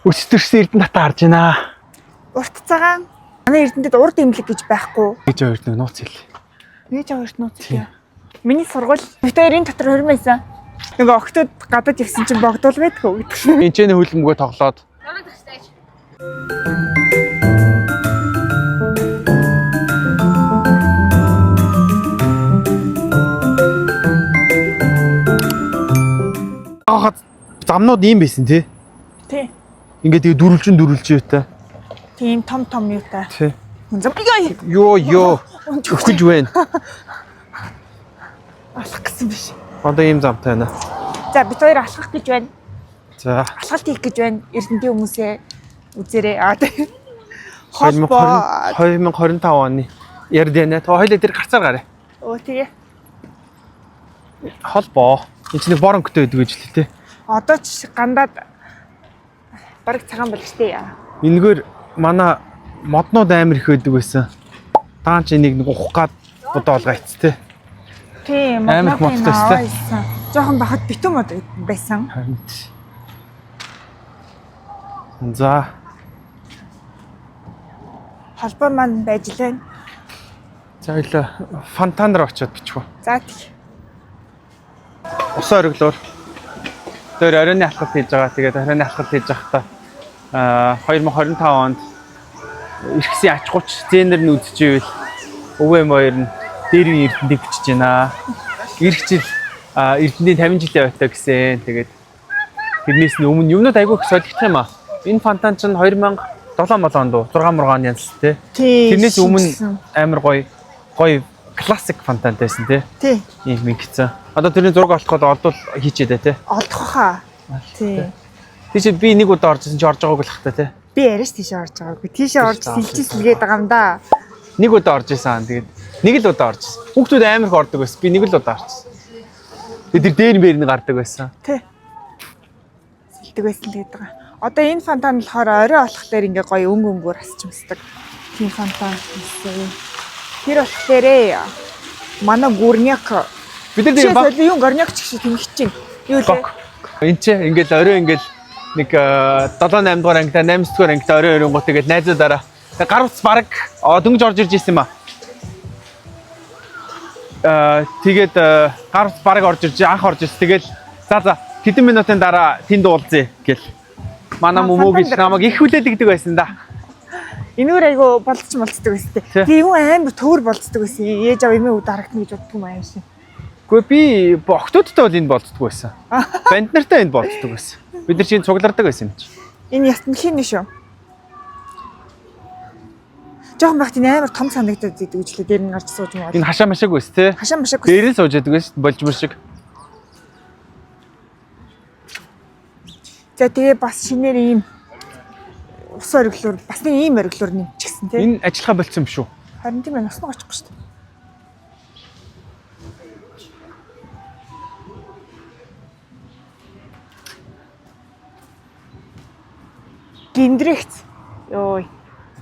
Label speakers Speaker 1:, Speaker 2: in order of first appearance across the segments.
Speaker 1: Өсөрсөн Эрдэнэ хатаа харж байна.
Speaker 2: Урт цагаан. Манай Эрдэнэтэд урд имлэг гэж байхгүй.
Speaker 1: Гэж хоёр нэг нууц хэл.
Speaker 2: Нээж авах нууц юм. Миний сургууль бид хоёр энэ дотор хөрм байсан. Нөгөө октод гадаад явсан чинь богдуул байдгүй гэдэг.
Speaker 1: Энд ч нэ хөлбөмбөгөө тоглоод. Хахад замнууд ийм байсан тий.
Speaker 2: Тий.
Speaker 1: Ингээд тэгээ дөрвөлжин дөрвөлжин юутай.
Speaker 2: Тийм том том юутай.
Speaker 1: Тий.
Speaker 2: Зам ёо.
Speaker 1: Йоо ёо. Өгөж байна.
Speaker 2: Алах гэсэн биш.
Speaker 1: Одоо ийм замтай байна.
Speaker 2: За бид хоёр алхах гэж байна.
Speaker 1: За.
Speaker 2: Алхалт хийх гэж байна. Эрдэнтийн хүмүүсээ үзээрэй. Аа тий. Холбоо.
Speaker 1: 2025 оны Эрдэнэ. Тэ хоёлаа тэр гарцаар гараа.
Speaker 2: Өө тэгээ.
Speaker 1: Холбоо. Энд чинь нэг бор өнгөтэй байдаг гэж лээ тий.
Speaker 2: Одоо ч гандаад бараг цагаан болж тээ.
Speaker 1: Энэгээр манай моднууд амар их байдаг байсан. Даан чи энийг нэг ухах гад бодоо олгоо ицтэй. Тий.
Speaker 2: Тийм,
Speaker 1: Амар их модтой
Speaker 2: модтой
Speaker 1: өстэй.
Speaker 2: байсан. Жохон бахад битүүн мод байсан.
Speaker 1: Харин. За,
Speaker 2: Холбоо маань байж лээ.
Speaker 1: за хоёлаа фонтан руу очиод бичих үү.
Speaker 2: За тэг.
Speaker 1: Усан ориглоор тэр оройн алхалт хийж байгаа. Тэгээд оройн алхалт хийж байхдаа 2025 онд иргэсэн ач гуч зэнэр нь үзчихвэл өвөө эм хоёр нь дээрийн эрдэнтийг бичиж байна. Ирэх жил эрдэнтийн 50 жилийн ойтой гэсэн. Тэгээд тэрнээс нь өмнө юмнууд айгүй их солигдох юм аа. Энэ фонтан чинь 2007 мол онд уу 6 мургаан янзлал тий.
Speaker 2: Тий.
Speaker 1: Тэрнээс өмнө
Speaker 2: шинжилсэн.
Speaker 1: амар гоё гоё классик фонтантай байсан тий.
Speaker 2: Тий.
Speaker 1: Ийм ингэсэн. Одоо тэрний зураг олдоход олдвол хийчихэд тий.
Speaker 2: Олдох хаа. Тий.
Speaker 1: Тийш би нэг удаа орж ирсэн чи орж байгаагүй л хата тий.
Speaker 2: Би арайс тийшээ орж байгаагүй. Тийшээ орж сэлж сэлгээд байгаа юм да.
Speaker 1: Нэг удаа орж ирсэн тэгээд нэг л удаа орж ирсэн. Хүүхдүүд амар их ордог байсан. Би нэг л удаа орж ирсэн. Тэгээд тэр дээр мээр нь гардаг байсан.
Speaker 2: Тий. Сэлдэг байсан л гэдэг байгаа. Одоо энэ фонтан болохоор орой болохоор ингээ гоё өнгө өнгөөр асч юмсдаг. Тийм фонтан гэсэн. Тэр болохоор манай гүрняк.
Speaker 1: Бид нар
Speaker 2: Чи
Speaker 1: тэр баг
Speaker 2: соли юу горняк ч гэж тэмхэж чинь. Юу лээ?
Speaker 1: гок. Энд чи ингээл орой ингээл нэг 7 8 дугаар ангита 8 9 дугаар ангита орой оронгууд тэгэл найзуудаараа тэг гар утас баг дөнгөж орж ирж ирсэн юм аа. Тэгээд гар утас баг орж ирж анх орж ирсэн. Тэгэл за хэдэн минутын дараа тэнд уулзъя гэл. Манай
Speaker 2: Аа,
Speaker 1: мөмөө гэж
Speaker 2: фонтан дээр.
Speaker 1: намайг их хүлээлгдэг байсан да.
Speaker 2: Энүүр айгу болцч молцдог байсан
Speaker 1: Тий.
Speaker 2: те. Тэгээ юм амар төвөр болцдог байсан. Ээж аав эмээ үд харагдана гэж боддог юм аим шиг.
Speaker 1: Гэхдээ би октодтой бол энд болцдог байсан. Банд нартай энд болцдог байсан. Бид нар чинь цуглардаг байсан юм чи.
Speaker 2: Энэ ясмхийн нь шүү. Жохон багт энэ амар том санагдаад идэв гэж лээ. Дээр нь гарч сууж маа.
Speaker 1: Энэ хашаа машааг байсан те.
Speaker 2: Хашаа машааг.
Speaker 1: Дээр нь сууж яадаг байсан болж мөр шиг.
Speaker 2: За тэгээ бас шинээр ийм ус ориглоор бас нэг ийм ориглоор нэмчихсэн тий.
Speaker 1: Энэ ажиллагаа болцсон юм шүү.
Speaker 2: Харин тийм ээ усны очихгүй шүү дээ. Гиндрэгц. Йой.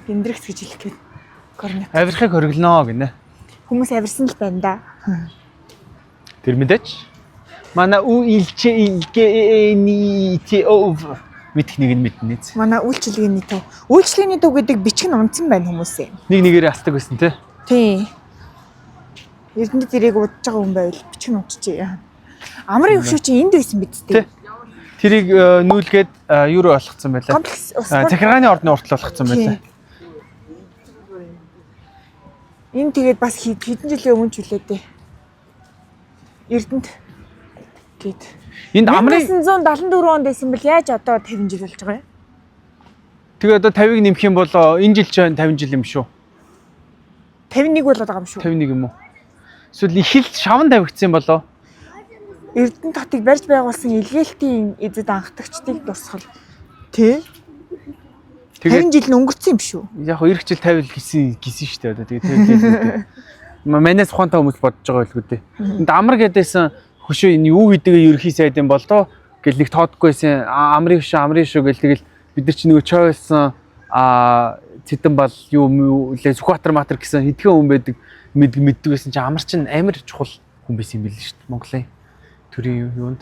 Speaker 2: Гиндрэгц гэж хэлэх гээд. Горны.
Speaker 1: Авирахыг хориглоно гинэ.
Speaker 2: Хүмүүс авирсан л байна да.
Speaker 1: Тэр мэдээч. Манай ү илч илгэ ни т о мэдх нэг нь мэднэ.
Speaker 2: Манай үйлчилгээний төв. Үйлчилгээний төв гэдэг бичиг нь унтсан байна хүмүүсээ.
Speaker 1: Нэг нэгээрээ алдаг байсан те.
Speaker 2: Тий. Эрдэнэт зэрэг удаж байгаа хүн байвал бичиг нь унтчихъя. Амрын өвшөө чи энд байсан биз
Speaker 1: Тий.
Speaker 2: дээ.
Speaker 1: Тэрийг нүүлгээд юу руу олгоцсон байлаа.
Speaker 2: Комплекс ус спорт.
Speaker 1: Захиргааны ордны уртл олгоцсон байлаа.
Speaker 2: Тий. Энэ тэгээд бас хэдэн жилийн өмнө ч үлээ дээ. Эрдэнэт гээд.
Speaker 1: Энд амрын
Speaker 2: 1974 онд байсан бэл яаж одоо 50 жил болж байгаа юм?
Speaker 1: тэгээ одоо 50-ыг нэмэх юм бол энэ жил чинь 50 жил юм шүү.
Speaker 2: 51 болоод байгаа юм шүү.
Speaker 1: 51 юм уу? Эсвэл их л шавн тавигдсан болоо.
Speaker 2: Эрдэнэт хотыг барьж байгуулсан илгээлтийн эзэд анхдагчдыг дурсгал. Тэ?
Speaker 1: Тэгээд
Speaker 2: 50 жил нь өнгөрцөн юм шүү.
Speaker 1: яг хөө ирэх жил 50 гэсэн гэсэн шүү дээ одоо тэгээд 50 гэсэн. Манайс ухаантай хүмүүс бодож байгаа байлгүй дээ. Энд амар гэдээсэн хөшөө энэ юу гэдэг ерөхий сайд юм бол доо гэл нэг тоодгүйсэн амрын хөшөө амрын хөшөө гэл тэгэл бид нар чи нөгөө чойлсон а цэдэн бал юу юм лээ Сүхбаатар матар гэсэн хэдхэн хүн байдаг мэддэг байсан чи амар чинь амар чухал хүн байсан юм билээ шүү дээ Монголын төрийн юунд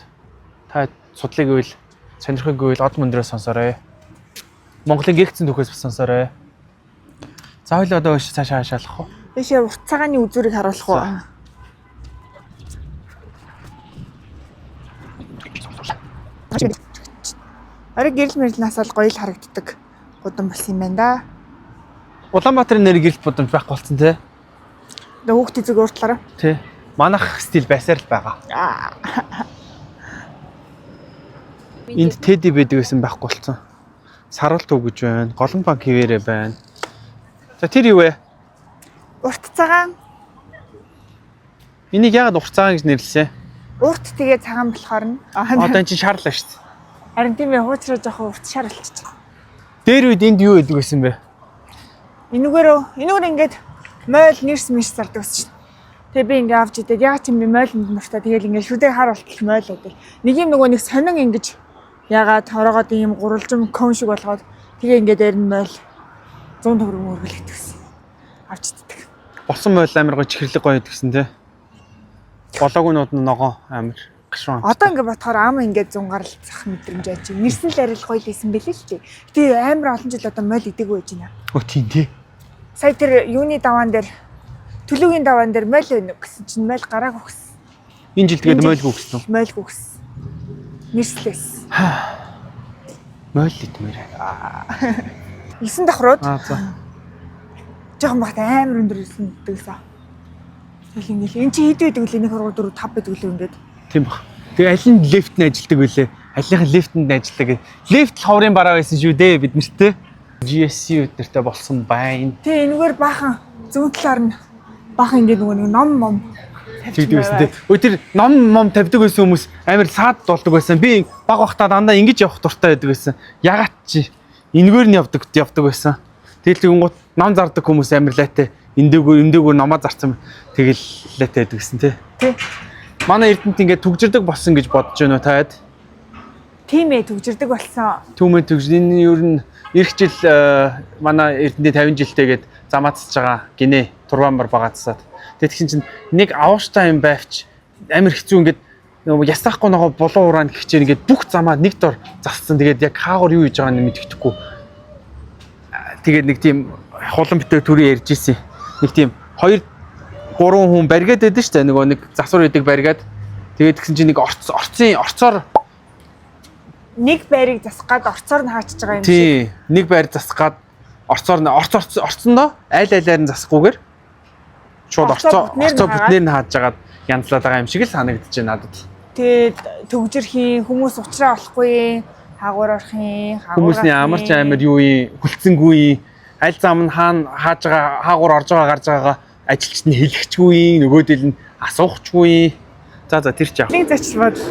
Speaker 1: та судлыг гэвэл сонирхыг гэвэл од мөндрөө сонсоорой. Монголын гэгцэн түүхээс бас сонсоорой. За хоёул одоо өөш цаашаа хаашаалах уу?
Speaker 2: Дэшээ урт цагааны үзүүрийг харуулах уу? Орой гэрэл мэрэл насаал гоё л харагддаг гудам болсон юм байна да.
Speaker 1: Улаанбаатарын нэр гэрэл будамж байхгүй болсон тий.
Speaker 2: Тэгээ хүүхдийн зүг уртлаараа.
Speaker 1: Тий. Манайх стил байсаар л байгаа. Энд Тедди байдаг гэсэн байхгүй болсон. Саруул төв гэж байна. Голон банк хэвээрээ байна. За тэр юу вэ?
Speaker 2: Урт цагаан.
Speaker 1: Энийг яагаад урт цагаан гэж нэрлэсэн?
Speaker 2: Урт тэгээ цагаан болохоор нь.
Speaker 1: Одоо эн чинь шаарлаа шүү дээ.
Speaker 2: Харин тийм ээ хуучраа жоохон урт шар болчих.
Speaker 1: Дээр үед энд юу байдаг байсан бэ?
Speaker 2: Энүүгээр ингээд мойл нэрс мэрс зардаг гэсэн чинь. Тэгээ би ингээ авч идээд яг ч юм би мойлонд нуртаа тэгэл ингээ шүдээ хар болтол мойл байдаг. Нэг юм нөгөө нэг сонин ингэж ягаад хороогоод ийм гурвалжин кон шиг болгоод тэгээ ингээ дээр нь мойл 100 төгрөг мөргөл идэгсэн. Авч иддэг.
Speaker 1: Босон мойл амар гоё чихэрлэг гоё гэдгсэн тий. Болоогүйнууд нь ногоо амар гашуун.
Speaker 2: Одоо ингээ бодохоор ам ингээ 100 гарал зах мэдрэмж яаж чинь. Нэрсэн л арай л гоё л исэн бэлээ л тий. Тэгээ амар олон жил одоо мойл идэггүй байж байна.
Speaker 1: Өө тийм тий.
Speaker 2: Сая тэр юуны даваан дээр төлөвийн даваан дээр мойл байна гэсэн чинь мойл гарааг өгсөн.
Speaker 1: Энэ жил тэгээд мойлгүй гэсэн үү?
Speaker 2: Мойлгүй өгсөн. Нэрслээс.
Speaker 1: Мойл идмээр.
Speaker 2: 9 давхрууд
Speaker 1: Аа за.
Speaker 2: жоохон багт амар өндөр ирсэн гэдэг гэсэн. Тэгэл ингээл эн чи хэд байдаг лээ 1 2 3 4 5 байдаг лээ ингээд.
Speaker 1: Тийм баг. Тэгээ аль нь лифт нь ажилдаг вүлээ? Алийнх нь лифтэнд нь ажилдаг. Лифт л ховрын бараа байсан шүү дээ бид нартэй. GSC өдөртөө болсон байна.
Speaker 2: Тэгээ энэгээр баахан зүүн талаар нь баахан ингээд нөгөө нэг ном мом
Speaker 1: Тэгдэг байсан тий. Өө тэр ном мом тавьдаг байсан хүмүүс амар саад болдог байсан. Би баг багтаа дандаа ингэж явах дуртай байдаг байсан. Ягаад чи энэгээр нь явдаг явдаг байсан. Тэгэл тэгэнгუთ ном зардаг хүмүүс амар лайтай эндээгээр номоо зарцсан тэгэл лайтай байдаг гэсэн тий.
Speaker 2: Тий.
Speaker 1: Манай Эрдэнэт ингээд түгжирдэг болсон гэж бодож байна уу таад?
Speaker 2: Тийм ээ төгжирдэг болсон.
Speaker 1: Түүмэн түгж энэ ер нь эх жил манай Эрдэнэт 50 жилтэйгээд замаацж байгаа гинэ турбамбар багаацсаад. Тэгээд тэгсэн чинь нэг авууштай юм байвч амар хэцүү ингээд нөгөө ясаахгүй нөгөө булан ураан хичээн ингээд бүх замаа нэг дор зассан. Тэгээд яг хаагур юу хийж байгааг нь мэдэхгүй. Тэгээд нэг тийм хулан битэр төрийн ярьж ирсэн. Нэг тийм 2 3 хүн баригаад байдаг шүү дээ. Нөгөө нэг засвар идэг баригаад тэгээд тэгсэн чинь нэг орц орцын орцоор
Speaker 2: Нэг байрыг засах гад орцоор нь хаачж байгаа юм шиг.
Speaker 1: Тий, нэг байр засах гад орцоор нь орц орц орцондоо аль алиар нь засахгүйгээр шууд
Speaker 2: Орцоо
Speaker 1: орцоо
Speaker 2: бүтнээр нь
Speaker 1: орцоо
Speaker 2: хаагаад.
Speaker 1: бүтнээр нь хааж жагаад янзлаад байгаа юм шиг л санагдаж байна надад.
Speaker 2: Тэгээд төгжирх юм хүмүүс уучраа олохгүй хаагуур орох юм хаагуур
Speaker 1: Хүмүүсний
Speaker 2: гарах
Speaker 1: амар ч
Speaker 2: юм.
Speaker 1: амар юу юм хүлцэнгүй юм аль зам нь хаана хааж байгаа хаагуур орж байгаа гарч байгаагаа ажилчид нь хэлэхчгүй юм нөгөөдөл нь асуухчгүй юм. За за тэр чи яах.
Speaker 2: Нэг зочил бодол.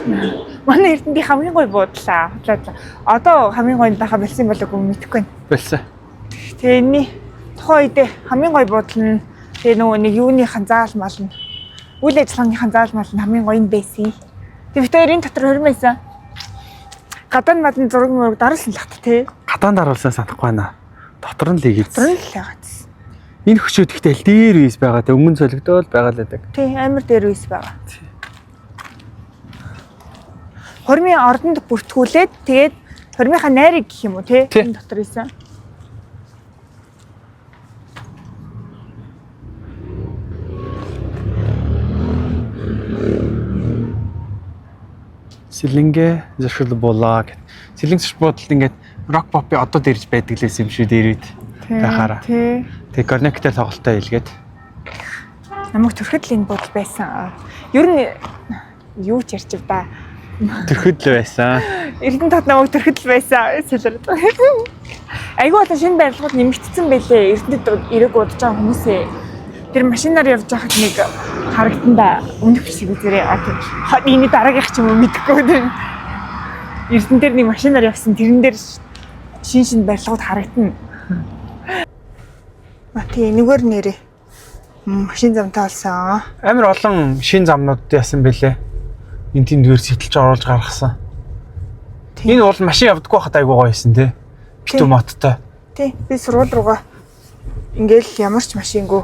Speaker 2: Манай Эрдэнэтийн хамгийн гоё буудлаа. Худлаа. Одоо хамгийн гоё нь байха болсон болоогүй мэдэхгүй байна.
Speaker 1: Болсон.
Speaker 2: Тэгээ энэний тухайн үедээ хамгийн гоё буудал нь тэгээ нөгөө нэг юуныхан заал мал нь үйл ажиллагааныхан заал мал нь хамгийн гоё нь байсан. Тэгээ бид хоёр энэ дотор хөрм байсан. Гадаан мадан зураг мураг даруулсан л хат тий.
Speaker 1: Гадаан даруулсан санахгүй байна. Дотор нь л игээд.
Speaker 2: Дотор нь л яагаад.
Speaker 1: Энэ хөшөө тэгтэл дээр үес байгаа те өмнө солигдоол байгаа л байдаг.
Speaker 2: Тий, амар дээр үес байгаа. Хормын ордонд бүртгүүлээд тэгээд хормынхаа найрыг гэх юм уу тий?
Speaker 1: Тий.
Speaker 2: Энэ дотор исэн.
Speaker 1: Сэлэнгэ зуршил буулаа гэт. Сэлэнг зуршил буудалд ингээд рок попын одод ирж байдаг лээс юм шүү дээр үед. Байхаараа.
Speaker 2: Тий.
Speaker 1: Тэг горнектер тоглолтоо илгээд.
Speaker 2: Намайг төрөхөд л энэ бодол байсан. Ер нь юу ч ярьж да.
Speaker 1: Төрөхөд л байсан.
Speaker 2: Эрдэнэ тат намайг төрөхөд л байсан. Сэлэр. Айгүй олон шинэ барилгууд нэмэгдсэн байлээ. Эрдэнэт эрэг удаж байгаа хүмүүсээ. Тэр машинаар явж байхад нэг харагдан да. Өмнөх бичлэг үзээрэй. А тийм. Энэ дараагийнх ч юм уу мэдэхгүй тийм. Эрдэнэ дээр нэг машинаар явсан. Тэрэн дээр шин шин барилгууд харагдана. А тийм энэгээр нэрээ. Машин замтай болсон.
Speaker 1: Амар олон шин замнууд яасан бэлээ. Энд тийм зүгээр сэтэлж оруулж гаргасан.
Speaker 2: Тийм.
Speaker 1: Энэ бол машин явдаггүй хат айгүй гоё байсан те. Битүү
Speaker 2: Тийм.
Speaker 1: моттой.
Speaker 2: Тий, би сургууль руугаа ингээл ямар ч машингүй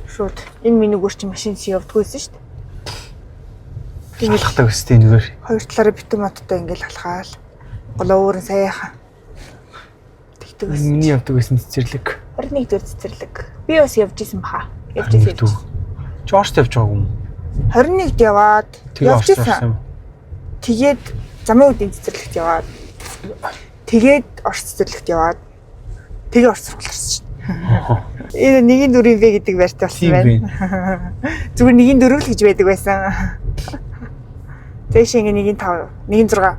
Speaker 2: шууд энэ минүгээр чи машин чи явдггүй байсан шүү дээ. Ингээл
Speaker 1: Алхдаг өстэй энэгээр.
Speaker 2: хоёр талаараа битүү модтой ингээл алхаал. Голоо өөр нь саяхан. Тэгдэг байсан.
Speaker 1: Миний явдаг байсан цэцэрлэг.
Speaker 2: 21 дэх цэцэрлэг. Би бас явж исэн баха. Явж исэн.
Speaker 1: Чи Оросд явж байгаагүй юм?
Speaker 2: 21-д яваад явж исэн. Тэгээд замын үдийн цэцэрлэгт яваад тэгээд Орос цэцэрлэгт яваад тэгээ Орос сургууль орсон шин. Энэ нэгийн дөрөв вэ гэдэг байртай болсон байна. Зүгээр нэгийн дөрөв л гэж байдаг байсан. Тэш ингээ нэгийн 5, нэгийн 6.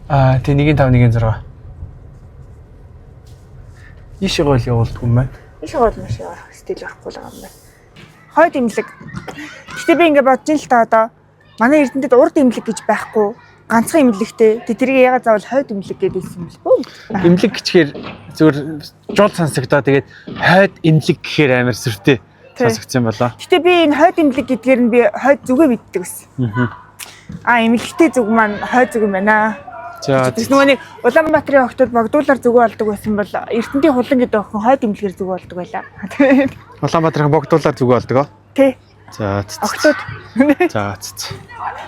Speaker 1: Аа, тий нэгийн 5, нэгийн 6. Иш гол явуулдгүй юм байна.
Speaker 2: Иш гол маш явах стил байхгүй л байгаа юм байна. Хойд имлэг. Гэтэ би ингээ бодож ин л та одоо манай Эрдэнэтэд урд имлэг гэж байхгүй. Ганцхан имлэгтэй. Тэ тэрийг ягаад заавал хойд имлэг гэдэг хэлсэн юм бэл.
Speaker 1: Имлэг гэчихээр зүгээр жол сонсогдоо тэгээд хойд имлэг гэхээр амар сүртэй сонсогдсон болоо.
Speaker 2: Гэтэ би энэ хойд имлэг гэдгээр нь би хойд зүгэ мэддэг гэсэн. Аа имлэгтэй зүг маань хойд зүг юм байна.
Speaker 1: За
Speaker 2: Тэр нөгөө нэг Улаанбаатарын охтууд богдуулаар зүгөө олдог байсан бол Эрдэнтийн хулан гэдэг охин хойд имлэгээр зүгөө олдог байлаа.
Speaker 1: Улаанбаатарын богдуулаар зүгөө олдог.
Speaker 2: Тэ.
Speaker 1: За
Speaker 2: Охтууд.
Speaker 1: За ц.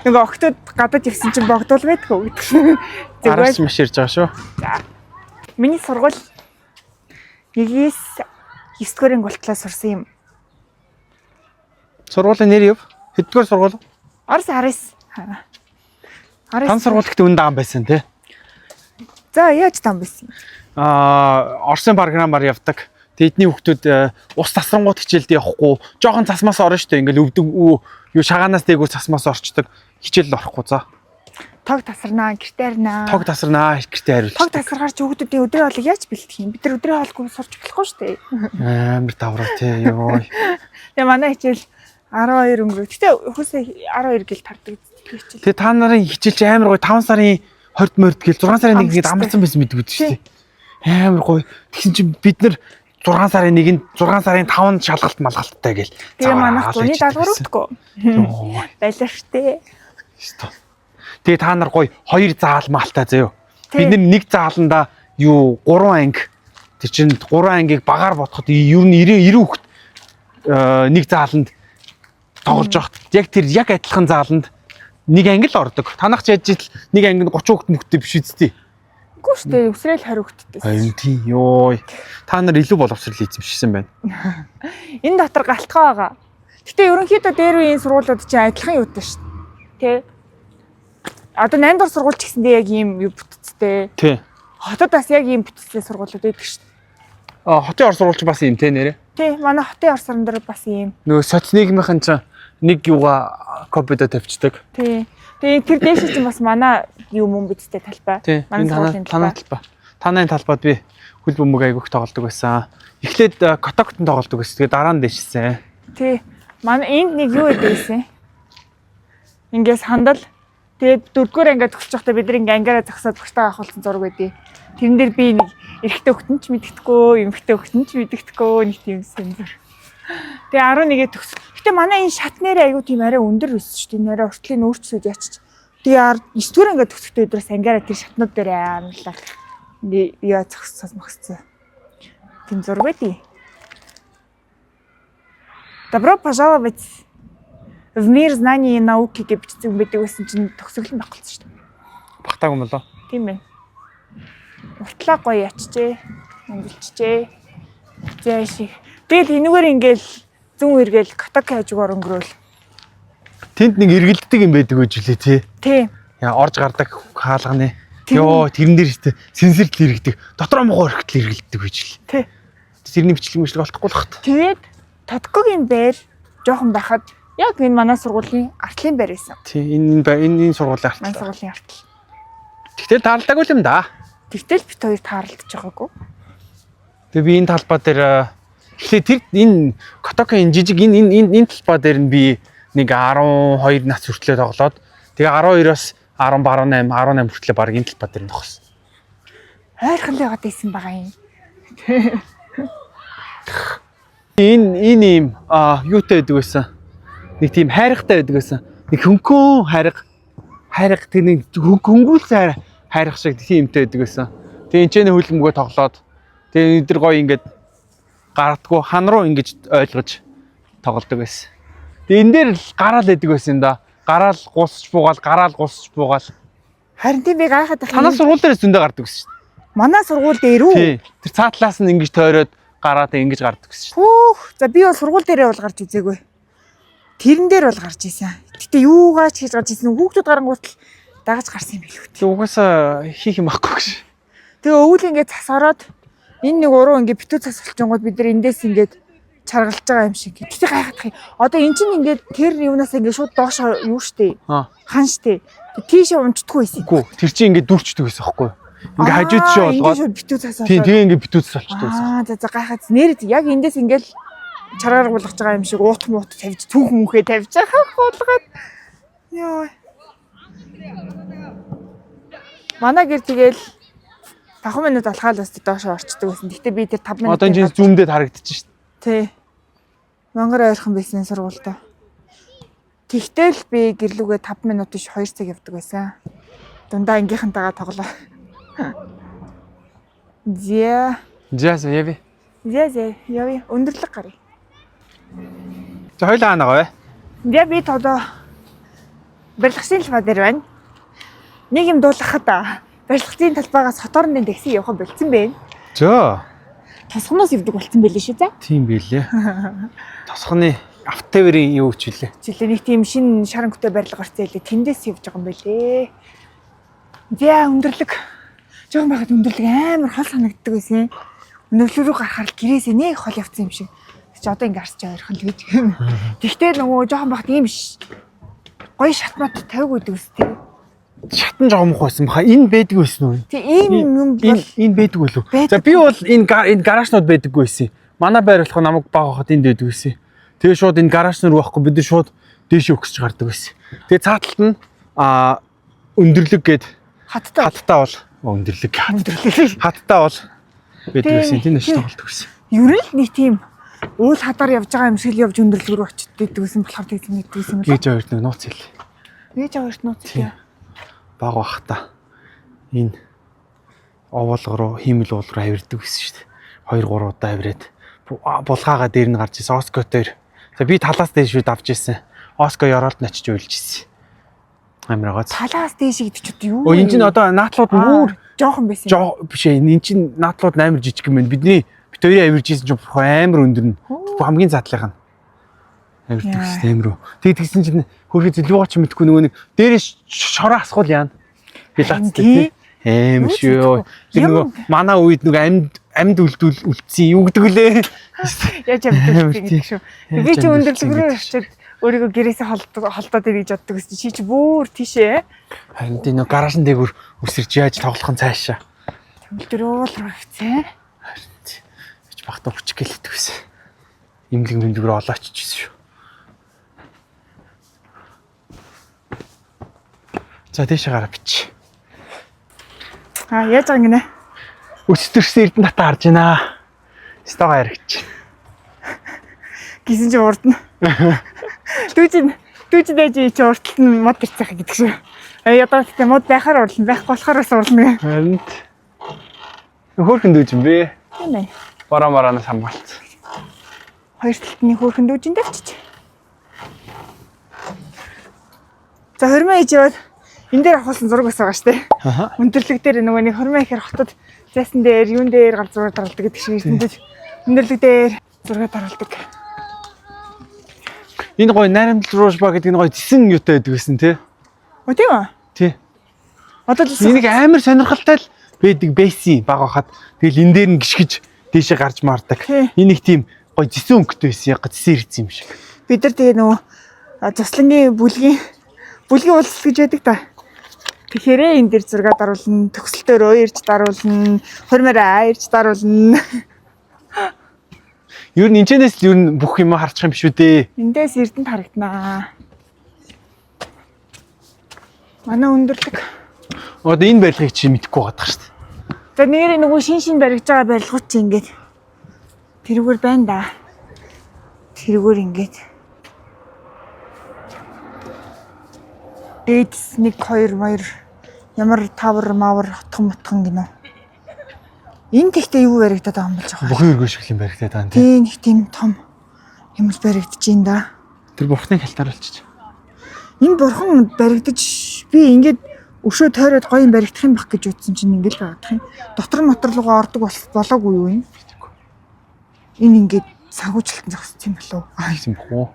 Speaker 2: Нөгөө охтууд гадаж ирсэн чинь богдуул байдгүй гэдэг.
Speaker 1: Араас маш ирж байгаа шүү.
Speaker 2: За. Миний сургууль нэгээс 9 дугаар анги болтлоо сурсан юм.
Speaker 1: Сургуулийн нэр юу? Хэддүгээр сургууль?
Speaker 2: Орос 19. 19.
Speaker 1: Тан сургууль гэхдээ үн даан байсан тий.
Speaker 2: За яаж таан байсан?
Speaker 1: Аа, Оросын програмаар явдаг. Тэдний хүүхдүүд ус тасрангууд хичээлд явахгүй, жоохон цасмаас орно шүү дээ. Ингээл өвдөг юу шагаанаас дээгүүр цасмаас орчдөг. Хичээл орохгүй за.
Speaker 2: Тог тасарнаа, гэрте харнаа.
Speaker 1: Тог тасарнаа, гэрте хариулж.
Speaker 2: Тог тасаргаар чи хүүхдүүдийн өдрийн хоолыг яаж бэлтгэх юм? Бид нар өдрийн хоолгүй сурч болохгүй шүү дээ.
Speaker 1: Амар давраа тий. Йоо.
Speaker 2: Тэгээ манай хичээл 12 өнгөрөө. Гэтэ хүүсээ 12 гэл тардаг хичээл.
Speaker 1: Тэгээ та нарын хичээл чи амар гоё 5 сарын 20 морд гэл 6 сарын 1-нд
Speaker 2: Амарчтай.
Speaker 1: амарсан байсан мэддэг үү шүү дээ. Амар гоё. Тэгсэн чинь бид нар 6 сарын 1-нд 6 сарын 5-нд шалгалт малгалттай гэл.
Speaker 2: Тэгээ манайх зуны даалгавар өгдөггүй.
Speaker 1: Йоо.
Speaker 2: Балиартай.
Speaker 1: Ёстой. Тэгээ та нар гоё хоёр заал маалтай заяо.
Speaker 2: Тий.
Speaker 1: Бид нар нэг зааланда юу 3 анги тэр чинь 3 ангийг багаар бодоход ер нь 90 90 хүүхэд нэг зааланд тоглож байхад яг тэр яг адилхан зааланд нэг анги л ордог. Танах ч яаж ил нэг ангинд 30 хүүхэд мөхтэй биш үсттэй.
Speaker 2: Үгүй шүү дээ. Өсрөөл 20 хүүхэдтэй.
Speaker 1: Харин тийм ёо. Та нар илүү боловсрал эзэмшсэн байна.
Speaker 2: Энэ дотор галтгай байгаа. Гэтэ ерөнхийдөө дээр үеийн сургуулиуд чинь адилхан юутай шүү дээ. Тэ. Одоо 8 дугаар сургууль ч гэсэндээ яг ийм юу бүтцтэй.
Speaker 1: Тий.
Speaker 2: Хотод бас яг ийм бүтцтэй сургуулиуд байдаг шүү дээ.
Speaker 1: А хотын ор сургууль ч бас юм те нэрээ.
Speaker 2: Тий, манай хотын ор сургууль дээр бас ийм.
Speaker 1: Нөгөө соцнигмийнхэн чинь нэг юугаа копидо тавьчихдаг.
Speaker 2: Тий. Тэгээ тэр дээш чинь бас манай юу мөн бидтэй талбай.
Speaker 1: Тий.
Speaker 2: Манай
Speaker 1: Энэ
Speaker 2: сургуулийн
Speaker 1: танай
Speaker 2: талбай.
Speaker 1: талбай. Танай талбайд би хөл бөмбөг айгүйх тоглодог байсан. Эхлээд котоктон тоглодог байсан. Тэгээ дараа нь дэвшсэн.
Speaker 2: Тий. Манай энд нэг юу гэдэг байсан. Ингээ сандал тэгээд дөрөвдүгээр ангиа төгсөж байхдаа бид нар ингээ ангиараа зогсоод багштайгаа авахулсан зураг байдیں۔ Тэрэн дээр би нэг эрэгтэй хөлтөн ч мэддэхгүй, эмэгтэй хөлтөн ч мэддэхгүй нэг тийм сензор. Тэгээ 11-ээ төгс. Гэтэ манай энэ шат нэрээ айгүй тийм арай өндөр өссөн шүү дээ. Энэ арай уртлын өөрчлөд ячиж. Тэгээ 9-р анги төгсөхдөө өдрөөс ангиараа тэр шатнууд дээр амарлаа. Ингээ яа зогссон могсцсон. Тийм зураг байдیں۔ Добро пожаловать в мир знаний и науки гэж бичсэн байдаг байсан чинь төгсгөл нь багталсан шүү дээ.
Speaker 1: Багтаагүй юм болоо.
Speaker 2: Тийм байна. Уртлаа гоё ячжээ. Өнгөлчжээ. Зээ шиг. Тэгэл энэгээр ингээл зүүн эргээл катак хажуугаар өнгөрөөл.
Speaker 1: Тэнд нэг эргэлддэг юм байдаг гэж үлээ тий.
Speaker 2: Тий.
Speaker 1: Яа орж гардаг хаалганы.
Speaker 2: Тэр-
Speaker 1: Йоо тэрэн дээр ихтэй сенсорт эргэлдэг. Дотроо мохоо орхитл эргэлддэг гэж л.
Speaker 2: Тий.
Speaker 1: Тэрний бичлэг мэтлэг олдохгүй л хат.
Speaker 2: Тэгээд Тодкогийн байр жоохон байхад яг энэ манай сургуулийн артлын байр байсан.
Speaker 1: Тий энэ энэ энэ энэ сургуулийн
Speaker 2: Манай
Speaker 1: артлаа.
Speaker 2: сургуулийн артал.
Speaker 1: Тэгтэл таалдаагүй л юм да.
Speaker 2: Тэгтэл бит хоёр таарлаж байгаагүй.
Speaker 1: Тэгээ би энэ талбай дээр эхлээд тэр энэ Котокын энэ жижиг энэ энэ энэ энэ талбай дээр нь би нэг 12 нас хүртлээр тоглоод тэгээ 12-оос 10 18 18 хүртлээр баг энэ талбай дээр нь тогсон.
Speaker 2: Ойрхон л яваад байсан байгаа юм.
Speaker 1: Энэ энэ ийм юутай байдаг байсан. Нэг тийм хайргатай байдаг байсан. Нэг хөнгөн хайрга хайрга тэр нэг хөнгүүлсэн хайрга шиг тийм юмтай байдаг байсан. Тэгээ энэ ч нэ хөлбөмбөгөө тоглоод тэгээ энэ дэр гоё ингээд гардггүй хан руу ингэж ойлгож тоглодог байсан. Тэгээ энэ дээр л гараал байдаг байсан юм да. Гараал гусч буугаал, гараал гусч буугаал.
Speaker 2: Харин тийм би гайхаад байх.
Speaker 1: Танаас сургууль дээр зөндөө гардаг байсан шүү дээ.
Speaker 2: Манай сургууль дээр үү?
Speaker 1: Тий. Тэр цаатлаас нь ингэж тойроод гараад ингэж гардаг гэсэн шүү
Speaker 2: Хөөх. За би бол сургууль дээрээ бол гарч үзээгүй. Тэрэн дээр бол гарч исэн. Гэтэ юугаа ч хийж гарч исэн. Хүүхдүүд гарангуут л дагаж гарсан юм билүү.
Speaker 1: дээ. Угаасаа хийх юм байхгүй гэж.
Speaker 2: Тэгээ өвөл ингээд цас ороод энэ нэг уруу ингээд битүү цас болчингууд бид нар эндээс ингээд чаргалж байгаа юм шиг. Гэтэ гайхах юм. Одоо эн чинь ингээд тэр юунаас ингээд шууд доош юу штэ.
Speaker 1: Аа.
Speaker 2: Хан штэ. Тийшээ унцдаггүй байсан.
Speaker 1: Үгүй. Тэр чинь ингэ дүрчдэг байсан байхгүй юу? Ингээ хажууд жишээ
Speaker 2: Ингээд
Speaker 1: болгоод
Speaker 2: шууд битүү цас
Speaker 1: тий
Speaker 2: болоод.
Speaker 1: тэгээ ингээ битүү цас болчдөг байсан.
Speaker 2: Аа за за гайхаад нэр яг эндээс ингээд чаргаар болгож байгаа юм шиг уут муут тавьж түүх мөнхөө тавьж байгаа болгоод. Йоо. Манай гэр тэгэл 5 минут алхаал бас доош орчдөг байсан. Гэтэ би тэр 5 минут
Speaker 1: Одоо энэ чинь зүүмдээ харагдчих шүү дээ.
Speaker 2: Тий. Мангар ойрхон байсан сургуультай. Тэгтэл би гэрлүүгээ 5 минут биш 2 цаг явдаг байсан. Дундаа ангийнхантайгаа тоглоо. Зя.
Speaker 1: За за яви.
Speaker 2: Зя зя явъя. Өндөрлөг гаръя.
Speaker 1: За хоёлаа хаана байгаа вэ?
Speaker 2: За би одоо барилгын талбай дээр байна. Нэг юм дуулгахад барилгын талбайгаас хотоорны такси явах болцсон байна.
Speaker 1: За.
Speaker 2: Тосгоноос явдаг болцсон байлээ шүү за.
Speaker 1: Тийм билээ. Тосхны автоверийн юу ч үлээ.
Speaker 2: Жилээ нэг тийм шинэ шар өнгөтэй барилга гарсан байлээ. Тэндээс явж байгаа юм байлээ. За өндөрлөг. Жохон байхад өндөрлөг амар хол санагддаг байсан. Өндөрлөг рүү гарахаар л гэрээсээ нэг хол явцсан юм шиг. Чи одоо ингэ арч ойрхон л гэж. Тэгтээ нөгөө жохон байхад ийм гоё шатмат тавиаг өгдөг үстэй.
Speaker 1: Шатан жоо мух байсан баха. Энэ байдаг байсан уу?
Speaker 2: Тэг ийм юм бол
Speaker 1: Энэ энэ байдаг үлээ.
Speaker 2: Байдаг.
Speaker 1: За би бол энэ энэ гаражнууд байдаггүй байсан. Манай байр болохоор намайг баг байхад энд байдаг байсан. Тэгээ шууд энэ гараж нар байхгүй бид нар шууд дээшээ өгсөж гардаг байсан. Тэгээ цааталт нь а өндөрлөг гээд
Speaker 2: хаттай
Speaker 1: хаттай бол өндөрлөг
Speaker 2: өндөрлөг.
Speaker 1: хаттай бол байдаг
Speaker 2: Тийм,
Speaker 1: байсан. Тийм
Speaker 2: тийм.
Speaker 1: нэш тоглолт байсан.
Speaker 2: Ер нь л нэг тийм уул хадаар явж байгаа юм шиг л явж өндөрлөг рүү очиж дийдэг гэсэн болохоор тэгсэн мэддэг юм л.
Speaker 1: Гэж хоёрт нэг нууц хэл.
Speaker 2: Ээж аваарт нууц
Speaker 1: Тийм.
Speaker 2: тийм.
Speaker 1: Баг бахта энэ овоолго руу хиймэл уул руу авирдаг байсан шүү дээ. 2 3 удаа авираад булгаагаа дээр нь гарч ирсэн Оско дээр. За би талаас дээр шүүд авч ирсэн. Оско ёроолд нь очиж уйлж ирсэн. Амар гоц.
Speaker 2: Талаас дээш гэдэг чи одоо юу?
Speaker 1: Өө энэ чинь одоо наадлууд нь бүр
Speaker 2: жоохон байсан.
Speaker 1: жоо биш ээ. Энэ чинь наадлууд нь амар жижиг юм байна. Бидний бит хоёрын авирж ирсэн чинь бүр амар өндөр нь. Бүр хамгийн задлынх нь. Авирдаг
Speaker 2: Яа.
Speaker 1: гэсэн амар үү. Тэгээд тэгсэн чинь хөрхи зэлүүгаа ч мэдгүй нөгөө нэг дээрээс шороо асгуул яана. Би лацтай
Speaker 2: тий.
Speaker 1: тий. Эм
Speaker 2: Юу ч
Speaker 1: шүү.
Speaker 2: мэдэхгүй.
Speaker 1: Тэр
Speaker 2: Юм-
Speaker 1: нөгөө манай үед нөгөө амьд амьд үлдүүл үлдсэн юу гэдэг лээ.
Speaker 2: Яаж явдаг
Speaker 1: Амар
Speaker 2: гэдэг
Speaker 1: тий.
Speaker 2: шүү.
Speaker 1: Яаж
Speaker 2: Би чи
Speaker 1: амьдрсан
Speaker 2: өндөрлөг рүү
Speaker 1: гэдэг
Speaker 2: очиад өөрийгөө гэрээсээ холдоод ирэх гэж боддог гэсэн чи чи бүр тийшээ.
Speaker 1: Харин тий нөгөө гаражн дээгүр үсэрч яаж тоглох нь цаашаа.
Speaker 2: Төгөлдөр уул руу хэвцээ.
Speaker 1: Харин тий. Бич багтаа хүчих гэлдэг байсан. Имлэг мэмлэг рүү олоочч ирсэн шүү. За тийшээ гараа бич.
Speaker 2: Аа яаж байгаа юм гинэ?
Speaker 1: Өсдөрсөн эрдэнэ татаа харж байна. Стогоо яригч.
Speaker 2: Гисэн чи урд нь. Дүүжин дүүжин дэж чи урталт нь мод ирцэх гэдэг шүү. Аа ядаа гэхдээ мод байхаар урлна, байхгүй болохоор бас урлна гэ.
Speaker 1: Харин хөөрхөн дүүж юм бэ?
Speaker 2: Тийм ээ.
Speaker 1: Бороо мороноос хамгаалц.
Speaker 2: Хоёр талд нь хөөрхөн дүүжин тавьчих. За хормоо хийж яваад энэ дээр авахулсан зураг бас байгаа штэ.
Speaker 1: Аха.
Speaker 2: Өндөрлөг дээр нөгөө нэг хормоо ихээр хотод зайсан дээр, юун дээр гал зураг даралдаг гэдэг шиг эрдэнэт өндөрлөг дээр зураг даралдаг.
Speaker 1: Энэ гоё найрамдал руужба гэдэг нь гоё зэсэн юутай байдаг гэсэн тий.
Speaker 2: О тийм үү?
Speaker 1: Тий.
Speaker 2: Одоо л
Speaker 1: Энийг амар сонирхолтой л байдаг байсан баг байхад. Тэгэл энэ дээр нь гიშгэж дээшээ гарч мардаг.
Speaker 2: Тий.
Speaker 1: Энэ нэг тийм гоё зэсэн өнгөтэй байсан яг зэсэн ирсэн юм шиг.
Speaker 2: Бид нар тэгээ нөгөө туслангийн бүлгийн бүлгийн уулзалт гэж байдаг та. Тэгэхээр энэ дээр зураг даруулна, төгсөлтөөрөө ирж даруулна, хормоороо ирж даруулна.
Speaker 1: Ер нь энэчнээс л ер нь бүх юм харчих юм биш үү дээ.
Speaker 2: Эндээс эрдэнэт харагданаа. Манай өндөрлөг.
Speaker 1: Одоо энэ барилгыг чи мэдэхгүй байгаа шүү дээ.
Speaker 2: За нэрээ нөгөө шин шин баригдаж байгаа барилгууд чи ингээд тэрүүгээр байна да. Тэрүүгээр ингээд дээдс 1 2 2 ямар тавар мавар хотхон мотхон гинэ. Энэ тэгтээ юу баригдаад байгаа юм бол жоохон.
Speaker 1: Бүхэн өргөө шиг юм баригдаад байгаа юм тий.
Speaker 2: Тийм нэг тийм том юм л баригдаж байна да.
Speaker 1: Тэр бурхны халтаар болчих.
Speaker 2: Энэ бурхан баригдаж би ингээд Өшөө тойроод гоё юм баригдах юм бах гэж утсан чинь ингээл байгаадах юм. Дотор мотор руугаа ордог болоогүй юу юм? Энэ ингээд санхүүжилтэн зогссон юм болов уу?
Speaker 1: Гэсэн бох уу?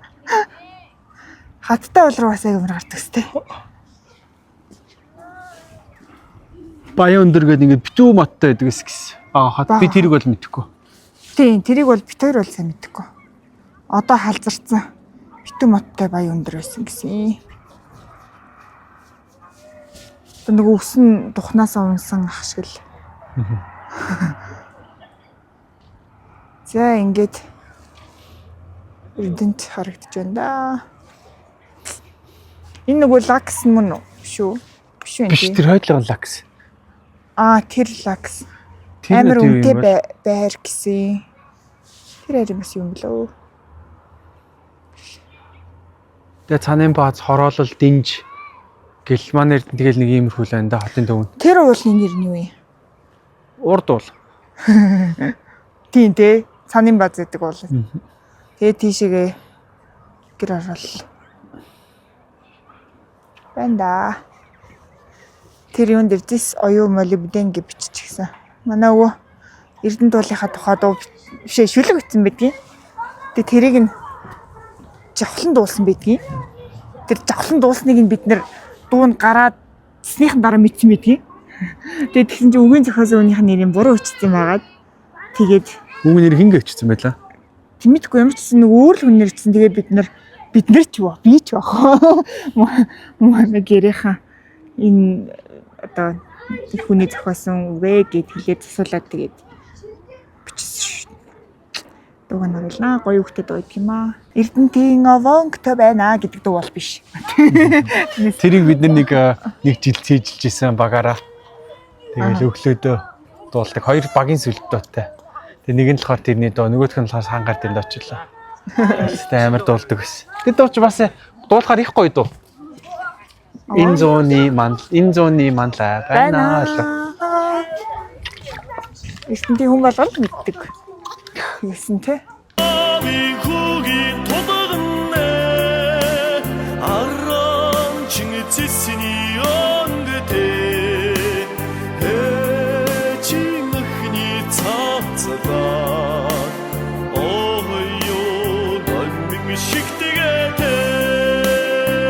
Speaker 2: Хаттай уул руу бас аяг амар гардаг сте.
Speaker 1: Баян өндөр гэдэг ингээд битүү моттой байдаг эс гэсэн. Аа хат би тэрийг бол мэдэхгүй.
Speaker 2: Тийм, тэрийг бол бит хоёр бол сайн мэдэхгүй. Одоо халзарсан. Битүү моттой баян өндөр байсан гэсэн. Одоо нөгөө өсөн духнаас унсан ах шиг л. За ингээд Эрдэнэт харагдаж байна да. Энэ нөгөө лакс мөн үү? Биш үү? Биш үү?
Speaker 1: Биш тэр хойдлогын лакс.
Speaker 2: Аа, тэр лакс.
Speaker 1: Тэр
Speaker 2: Амар
Speaker 1: нь юу
Speaker 2: үнэтэй
Speaker 1: юм бол?
Speaker 2: байр гэсэн. Тэр харин бас юм болов.
Speaker 1: Тэгээ цанын бааз хороолол динж гэл манай эрдэнэ тэгэл нэг иймэрхүү л байна да хотын төвөнд.
Speaker 2: Тэр уулны нэр нь юу юм?
Speaker 1: Урд уул.
Speaker 2: Тийм тий. Цанын бааз гэдэг уул. Тэгээ тийшээгээ гэр орол. Байна да. Тэр юун дээр зис оюу молибден гэж биччихсэн. Манай өвөө Эрдэнэ дуулынхаа тухай дуу бишээ шүлэг бичсэн байдгийн. Тэгээ тэрийг нь жавхлан дуулсан байдгийн. Тэр жавхлан дуулсныг нь бид нэр дуунд гараад цэснийхэн дараа мэдсэн байдгийн. Тэгээ тэгсэн чинь үгийн зохиосон хүнийх нь нэрийг буруу бичсэн байгаад тэгээд
Speaker 1: Үгүй нэр хингээ өчсөн байлаа.
Speaker 2: Тэг мэдгүй ямар ч гэсэн нэг өөр л хүн нэрчсэн. Тэгээ бид нар ч юу би ч байх. Манай гэрийнхэн энэ одоо хүний зохиосон үгэ гэд хэлээд засуулаад тэгээд бичсэн шүү. Дууг нь оруулнаа. Гоё хөвгтэй дуу идэх юм аа. Эрдэнтийн овонгтой байна гэдэг дуу бол биш.
Speaker 1: Тэрийг бид нар нэг нэг жил цээжилж исэн багаараа. Тэгэл өглөөдөө дуулдаг. Хоёр багийн сүлд дуутай. Тэгээ нэг нь болохоор тэрний дуу, нөгөөх нь болохоор сангаар дэнд очлоо. Тэстэй амар дуулдаг байсан. Тэр дуу чи бас дуулахаар их гоё дуу. Энэ зууны мандал, энэ зууны манлай байна л.
Speaker 2: Эрдэнтийн хүн болгоно л мэддэг. Тэгсэн те.
Speaker 3: Хүүгийн тулгнэ аран чин цэсний өнгөтэй ээжийн өхний цацгаа оёо номин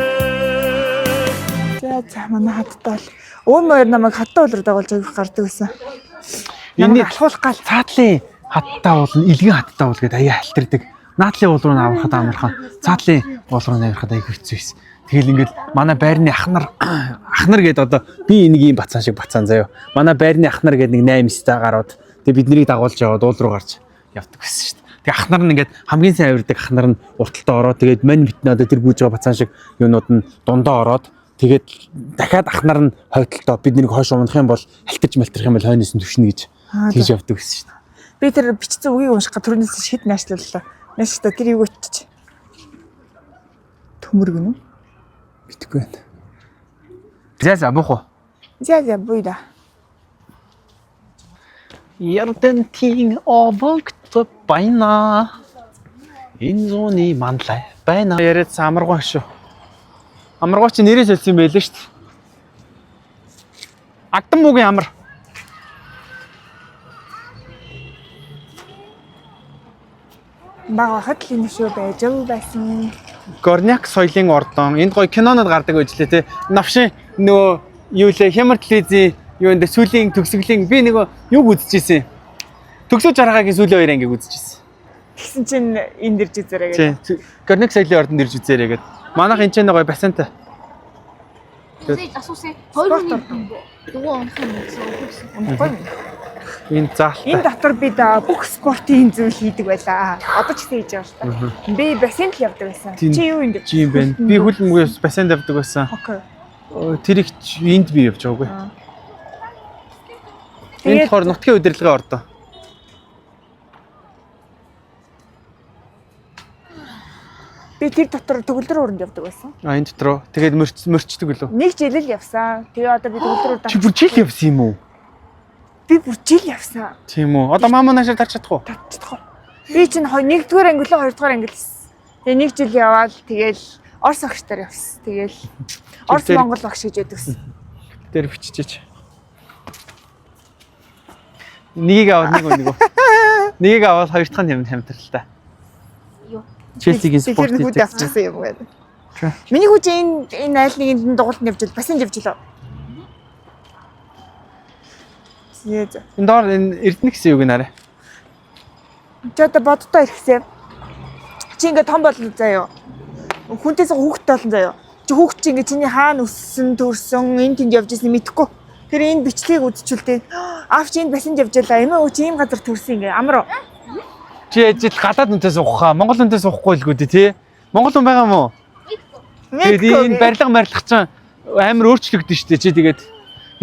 Speaker 3: шигтэгээтэй.
Speaker 2: За за манай хаттай бол өвөн мойр намайг хаттай уул руу дагуулж авах гардаг байсан.
Speaker 1: Энэний
Speaker 2: Намайг алхуулах гал
Speaker 1: цаатлын хаттай уул нь илгэн хаттай уул гэдэг аяа халтэрдэг. Наадлын уул руу нь аврахад амархан, цаатлын уул руу нь аврахад аяа хэцүү байсан. Тэгэл ингээд манай байрны ахнар ахнар гэдэг одоо би энийг ийм бацаан шиг бацаан заяо. Манай байрны ахнар гэдэг нэг 8 9 гарууд тэгээ бид нарыг дагуулж яваад уул руу гарч явдаг байсан шүү дээ. Тэгээ ахнар нь ингээд хамгийн сайн авирдаг ахнар нь урталтаа ороод тэгээд мань битнэ одоо тэр гүйж байгаа бацаан шиг юунууд нь дундаа ороод тэгээд дахиад ахнар нь хойдолтоо бид нарыг хойш унах юм бол алтарч малтарх юм бол хойноос нь түшнэ гэж
Speaker 2: Аа,
Speaker 1: тэгж явдаг байсан шүү дээ.
Speaker 2: Би тэр бичсэн үгийг унших га түрнээс шид наашлууллаа. Нааштай тэр юг өчч. Төмөр гэнэ үү?
Speaker 1: Мэдгүй байна. За за буух уу.
Speaker 2: За за буйда.
Speaker 1: Эрдэнтийн овогт байна. Энэ зууны манлай байна. Яриад амаргуй шүү. Амаргуй чи нэрээ солисон юм байлээ шүү дээ. Агдан муугийн амар.
Speaker 2: Баг байхад л энэ шүү байж л байсан.
Speaker 1: Горняк соёлын ордон. Энд гоё кинонод гардаг ажиллаа те. Навшин нөгөө юу лээ хямар телевизийн юу энэ сүүлийн төгсгөлийн би нөгөө юг үзчихсэн. Төгсөө жаргагийн сүүлийн хоёр ангийг үзчихсэн.
Speaker 2: Тэгсэн чинь энд ирж үзээрэй гэдэг.
Speaker 1: Тий. Горняк соёлын ордонд ирж үзээрэй гэд. Манайх энэ ч нэг гоё бассейнтай.
Speaker 4: Асуусан асуусан. Хоёр хүний дугуй унах юм гэсэн үг.
Speaker 2: Унахгүй юм.
Speaker 1: Энэ заалтай.
Speaker 2: Энэ дотор бид бүх спортын зүйл хийдэг байлаа. Одоо ч гэсэн хийж байгаа шүү дээ. Би бассейн л явдаг байсан.
Speaker 1: Тийм.
Speaker 2: Чи юу энд?
Speaker 1: Чи юм байна. Би хөлбөмбөгөөс бассейнд явдаг байсан.
Speaker 2: Хоккей.
Speaker 1: Тэр их ч энд би явж байгаагүй. Энэ
Speaker 2: Тэгээд
Speaker 1: болохоор нутгийн удирдлагын ордон.
Speaker 2: би тэр дотор төгөлдөр уранд явдаг байсан.
Speaker 1: А энэ дотор тэгээд мөрч мөрчдөг лөө.
Speaker 2: Нэг жил л явсан. Тэгээ одоо би төгөлдөр уранд
Speaker 1: Чи бүр жил явсан юм уу?
Speaker 2: би бүр жил явсан.
Speaker 1: Тийм үү. Одоо мама наашаар тарч чадах уу?
Speaker 2: Татчих. Би чинь нэгдүгээр анги лөө хоёрдугаар анги л. Тэгээ нэг жил яваал тэгэл Орос агштаар явсан. Тэгэл Орос
Speaker 1: тэр-
Speaker 2: Монгол багш гэж ядагсан.
Speaker 1: Дээр биччихэж. Нэгийг аваад нэг нэг. Нэгийг аваад хоёр дахь нь юм хамтралтай.
Speaker 4: Юу?
Speaker 1: Челсигийн
Speaker 2: Тэр
Speaker 1: спорт
Speaker 2: хүүдээ авчихсан юм гэдэг. Миний хүү чи энэ айл нэгэнд нь дугуулт явж бас нь явж лөө. Зээ зөө.
Speaker 1: Энэ доор энэ Эрдэнэ гэсэн юуг нэрэ.
Speaker 2: Чи одоо боддоо ирэхсээ. Чи ингээ том болно заяо. Хүнтээс хүүхэд болно заяо. Чи хүүхэд чи ингээ чиний хаана өссөн, төрсөн, энэ тэнд явж ирсэн мэдэхгүй. Тэр энэ бичлэгийг үзчихвэл аав чи энд басинд явж ялаа. Эмээ өө чи ийм газар төрсөн ингээ амар уу.
Speaker 1: Чи ажил гадаад хүнтэй суух хаа. Монгол хүнтэй суухгүй л гүү тий. Монгол хүн байгаа мó? Тэгээд энэ барилга марилга чинь амар өөрчлөгдөн шүү дээ. Чи тэгээд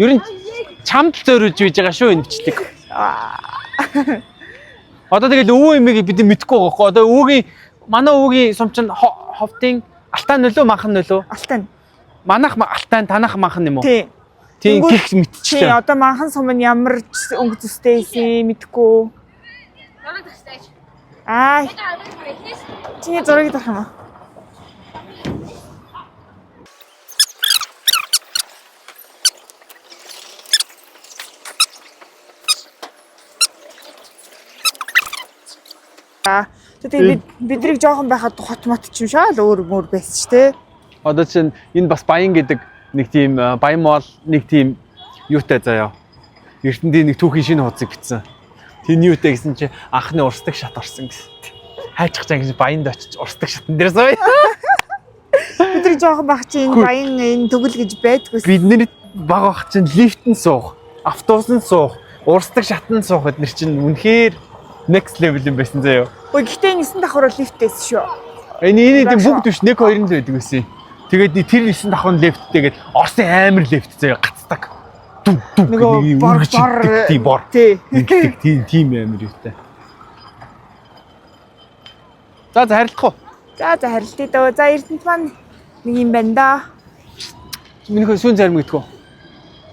Speaker 1: ер нь чамд л зориулж үйж байгаа шүү энэ бичлэг. Одоо тэгэл өвөө эмээг бид мэдэхгүй байгаа хгүй. Одоо өвөөгийн манай өвөөгийн сум чинь ховтын алтан нөлөө манхан нөлөө.
Speaker 2: Алтан.
Speaker 1: Манайх алтан танах манхан юм уу?
Speaker 2: Тий.
Speaker 1: Тийм
Speaker 2: Тэнгүүт-
Speaker 1: гих
Speaker 2: Чи
Speaker 1: мэдчихлээ.
Speaker 2: одоо манхан сум нь ямар ч өнгө зүстэй байсан мэдэхгүй.
Speaker 4: Зураг тагстай.
Speaker 2: Аа,
Speaker 4: Эхнээс
Speaker 2: чиний зургийг дарах юм уу? Аа, тэгээ бид бидрийг жоохон байхад хот мот ч юм шаал өөр мөр байсан ч тээ.
Speaker 1: Одоо чинь энэ бас Баян гэдэг нэг тийм Баян мол нэг тийм юутай заяа. Эрдэнтийн нэг түүхийн шинэ хуудсыг бичсэн. Тэр нь юутай гэсэн чи анхны урсдаг шат орсон гэсэн. Хайчих чан гэж Баянд очиж урсдаг шатан дээр сууя.
Speaker 2: Бидний жоохон байх чи энэ
Speaker 1: Хүү.
Speaker 2: баян энэ төгөл гэж байдгүй.
Speaker 1: Бид нэр баг ах чинь лифтэнд суух, автобусанд суух, урсдаг шатанд суух эднэр чинь үнэхээр next level юм байсан заяа.
Speaker 2: Ой, гэхдээ энэ 9 давхар бол лифтээс шүү.
Speaker 1: Энэ энэ тийм бүгд биш нэг хоёр нь л байдаг байсан. Тэгээд тэр 9 давхар нь лифттэй гээд Орсын амар лифт заяа гацдаг. Дүм дүм
Speaker 2: Нөгөө бор бор
Speaker 1: тийм бор.
Speaker 2: Тий.
Speaker 1: Ингэдэг тийм тийм амар юутай. За за харилцах уу.
Speaker 2: За за харилтыг дөө. За Эрдэнэт маань нэг юм байна да.
Speaker 1: Миний хөө сүүн зарим гэдгүү.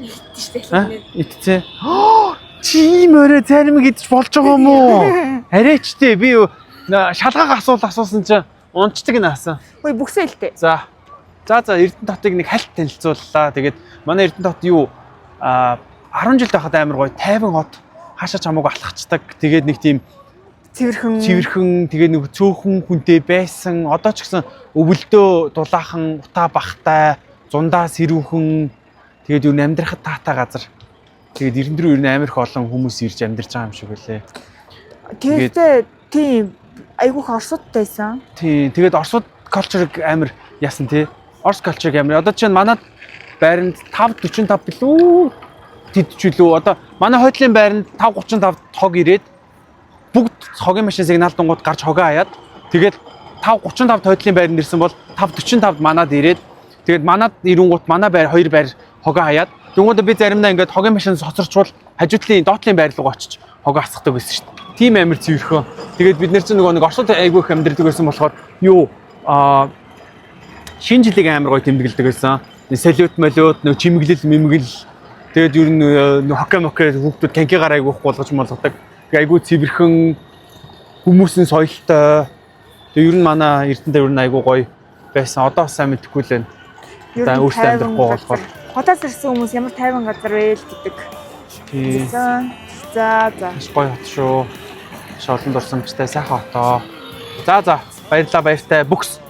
Speaker 4: итчихтэй.
Speaker 1: Аа итцээ. Чи ийм орой зарим гэдэж болж байгаа юм уу? Арайчтэй би шалгааг асуул асуусан чинь унцдаг наасан.
Speaker 2: Ой, бүксээ хэлтэй.
Speaker 1: За. За за Эрдэнэ хотыг нэг хальт танилцууллаа. Тэгээд манай Эрдэнэ хот юу а 10 жил байхад амар гоё тайван хот хаашаа ч хамаагүй алхацдаг. Тэгээд нэг тийм
Speaker 2: Цэвэрхэн.
Speaker 1: цэвэрхэн тэгээ нэг цөөхөн хүнтэй байсан. Одоо ч гэсэн өвөлдөө дулаахан, утаа бахтай, зундаа сэрүүхэн тэгээд юу амьдрахад таатай газар. Тэгээд 94 ер нь амар их олон хүмүүс ирж амьдарч байгаа юм шиг үлээ.
Speaker 2: Тэгэхдээ тийм айгүйх орсуудтай байсан.
Speaker 1: Тийм. Тэгээд Оросууд culture-ыг амар яасан тий. Орос culture-ыг амар. Одоо чинь манад байранд 5.45 билүү тэд ч үлээ. Одоо манай хойдлын байранд 5.35 хог ирээд бүгд хогийн машин сигнал дунгууд гарч хогоо хаяад тэгээд 5.35 хойдлын байранд ирсэн бол 5.45-д манад ирээд тэгээд манад ирэнгуут манай байр хоёр байр хогоо хаяад тэнгуудаа би заримдаа ингээд хогийн машин хоцорчвол хажуутлын доотлын байр руу очиж хогоо асгадаг байсан шүү дээ. Тийм амар цэвэрхөө. Тэгээд бид нар чинь нөгөө нэг Оросд айгүй их амьдардаг байсан болохоор юу аа шинэ жилийг амар гоё тэмдэглэдэг байсан. Салют малют, нөө чимэглэл мэмгэл тэгээд ер нь нөө хоккей моккей хүүхдүүд танкигаар айгүй их болгож молгодог. Тэгээ айгүй цэвэрхэн хүмүүс нь соёлтой. Тэгээ ер нь манай Эрдэнэт ер нь айгүй гоё байсан. Одоо бас сайн мэдэхгүй л байна.
Speaker 2: Ер
Speaker 1: За,
Speaker 2: нь
Speaker 1: өөрсдөө
Speaker 2: тайван
Speaker 1: амьдрахгүй
Speaker 2: газар.
Speaker 1: болохоор.
Speaker 2: Хотоос ирсэн хүмүүс ямар тайван газар вэ л гэдэг.
Speaker 1: Тийм.
Speaker 2: За за за.
Speaker 1: Маш гоё хот шүү. Маш олон дурсамжтай сайхан хотоо. За за баярлалаа баяртай. Бүкс.